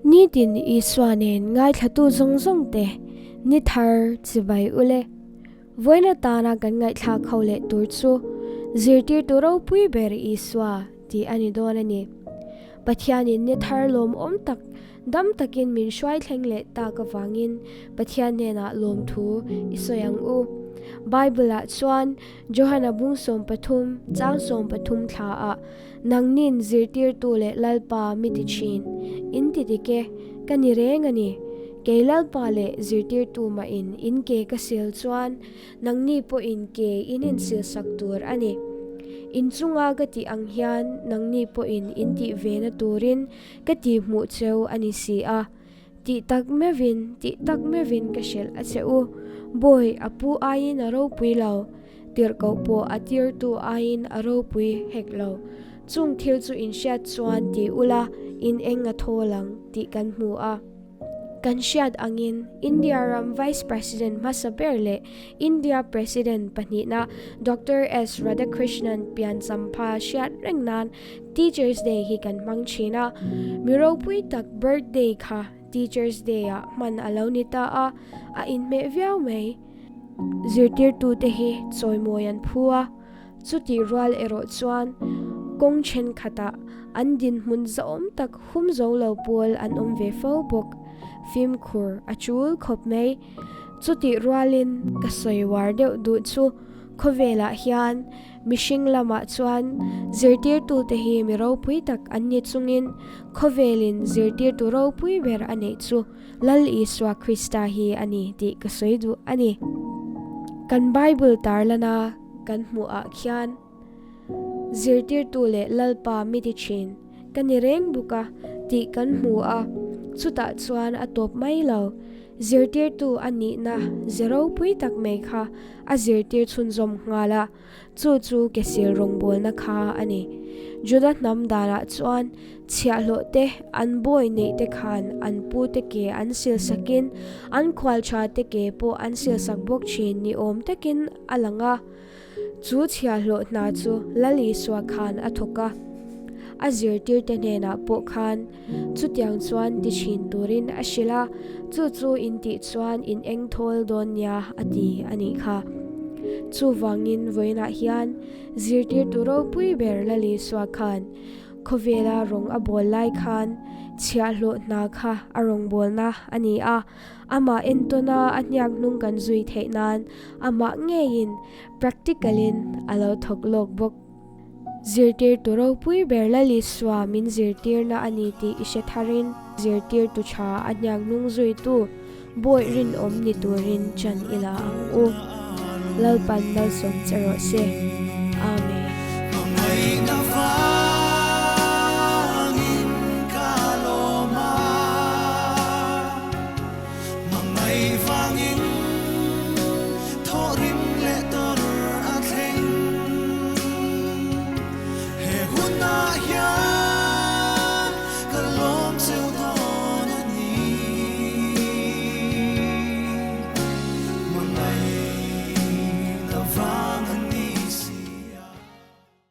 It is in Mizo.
Nitin Isua nen ngaithlatu zawng zawng te ni thar chibai ule. Vawiin atana kan ngaihthlak ho leh tur chu Zirtirtu ropui ber Isua tih a ni dawn a ni. Pathianin ni thar lawmawm tak dam takin min hruai thleng leh tak avangin Pathian hnenah lawmthu i sawi ang u. Bible-ah chuan Johana bung 13 chang 13 thlaah Nangnin zirtirtu leh Lalpa mi ti thin, in ti dik e, ka ni reng a ni. Kei Lalpa leh zirtirtu mahin in ke ka sil chuan nangni pawhin ke in insilsak tur a ni. In chunga ka tih ang hian nangni pawhin in tih ve na turin ka tih hmuh cheu a ni si a. Tih tak meuhin, tih tak meuhin ka hrilh a che u. Bawi, a pu aiin a ropui lo. Tirhkoh pawh a tirtu aiin a ropui hek lo. Chung thil chu in hriat chuan ti ula, in eng a thawl ang tih kan hmu a. Kan hriat angin India ram Vice President hmasa ber leh India President pahnihna Doctor S Radhakrishnan pian champha hriat reng nan Teachers Day hi kan hmang thin a. Mi ropui tak birthday kha Teachers Day ah hman a lo ni ta a, a inhmeh viau mai. Zirtirtute hi chawimawi an phu a, chutih rual erawh chuan kawng thenkhatah an dinhmun zahawm tak hum zo lo pawl an awm ve fo bawk. Fimkhur a chul khawp mai. Chutih rualin ka sawi uar deuh duh chu khawvelah hian mihring lamah chuan zirtirtute hi mi ropui tak an ni chungin khawvelin zirtirtu ropui ber a neih chu Lal Isua Krista hi a ni tih ka sawi duh a ni. Kan Bible tarlana kan hmuh ah khian zirtirtu leh Lalpa mi ti thin ka ni reng bawk a tih kan hmu a, chutah chuan a tawp mai lo. Zirtirtu a nihna ze ropui tak mai kha a zirtir chhunzawm nghal a. Chu chu kesil rawngbawlna kha a ni. Juda hnam danah chuan chhiahhlawh te, an bawi neih te khan an pu te ke an silsakin an khual tha te ke pawh an silsak bawk thin ni awm takin a lang a. Chu chhiahhlawh hna chu Lal Isua khan a thawk a. A zirtirte hnenah pawh khan chutiang chuan ti thin turin a hrilh a, chu chu in tih chuan in eng thawl dawn nia a ti a nih kha. Chuvangin vawiinah hian zirtirtu ropui ber Lalisua khan khawvela rawng a bawl lai khan chhiahhlawh hna kha a rawngbawlna a ni a, amah entawna a hniak hnung kan zui theih nan amah ngeiin practical-in a lo thawk lawk bawk. Zirtirtu ropui ber Lalisua min zirtirna a ni tih i hre tharin zirtirtu tha a hniak hnung zuitu bawih rinawm ni turin chan i la ang u. Lalpan malsawm che rawh se. Amen.